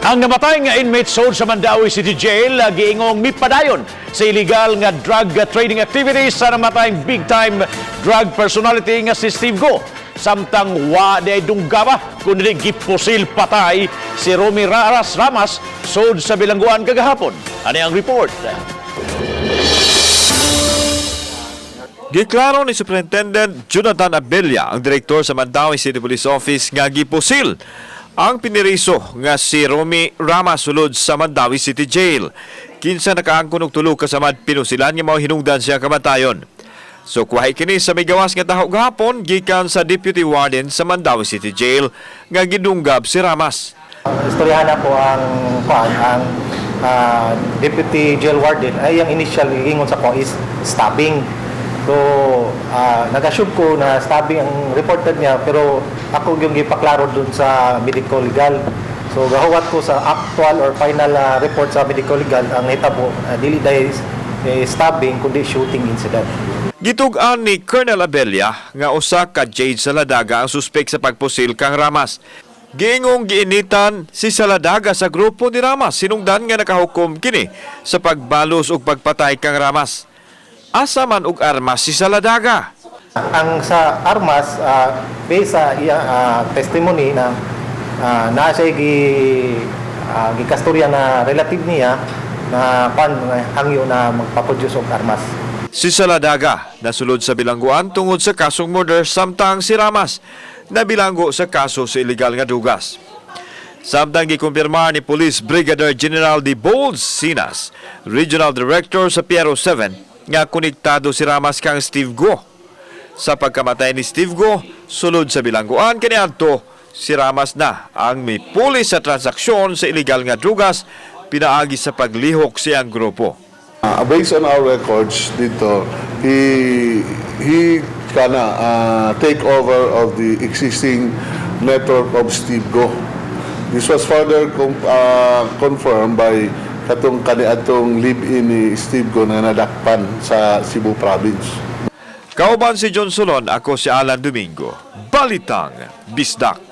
Ang namatay nga inmate sold sa Mandaue City Jail giingong mipadayon sa illegal nga drug trading activities sa namatayng big-time drug personality nga si Steve Go. Samtang wa di dunggaba kundi gipusil patay si Romy Raras Ramas sold sa bilangguan kagahapon. Ani ang report? Giklaro ni Superintendent Jonathan Abella, ang direktor sa Mandaue City Police Office, nga gipusil ang piniriso nga si Romy Rama sulod sa Mandaue City Jail. Kinsa nakaangkon og tulo ka samad pinusilan nga mao hinungdan siya kamatayon. So kuhay kini sa migawas nga taho gahapon gikan sa Deputy Warden sa Mandaue City Jail nga gidunggab si Ramas. Istoryahan na po ang kuan, ang deputy jail warden ay ang initial ingon sa ko is stabbing. So nag-assume ko na stabbing ang reported niya, pero ako yung gipaklaro dun sa medical legal. So gahuwat ko sa actual or final report sa medical legal, ang nahitabo dili dahil stabbing kundi shooting incident. Gitug-an ni Colonel Abella nga usa ka Jade Saladaga ang suspek sa pagpusil kang Ramas. Giingong giinitan si Saladaga sa grupo ni Ramas sinungdan nga nakahukom kini sa pagbalos ug pagpatay kang Ramas. Asa man og armas si Saladaga? Ang sa armas, based sa iya testimony na naa siya gikasturya na relative niya na pan hangyo na magpaproduce og armas. Si Saladaga nasulod sa bilangguan tungod sa kasong murder, samtang si Ramas nabilanggo sa kaso sa ilegal nga dugas. Samtang gikumpirma ni Police Brigadier General De Bolds Sinas, Regional Director sa PRO 7, nga konektado si Ramas kang Steve Go. Sa pagkamatay ni Steve Go, sulod sa bilangguan kaniadto, si Ramas na ang mipuli sa transaksyon sa ilegal nga drugas pinaagi sa paglihok siyang grupo. Based on our records dito, he kana take over of the existing network of Steve Go. This was further confirmed by katong kaniadtong live-in ni Steve Go na nadakpan sa Cebu Province. Kauban si John Solon, ako si Alan Domingo. Balitang Bisdak.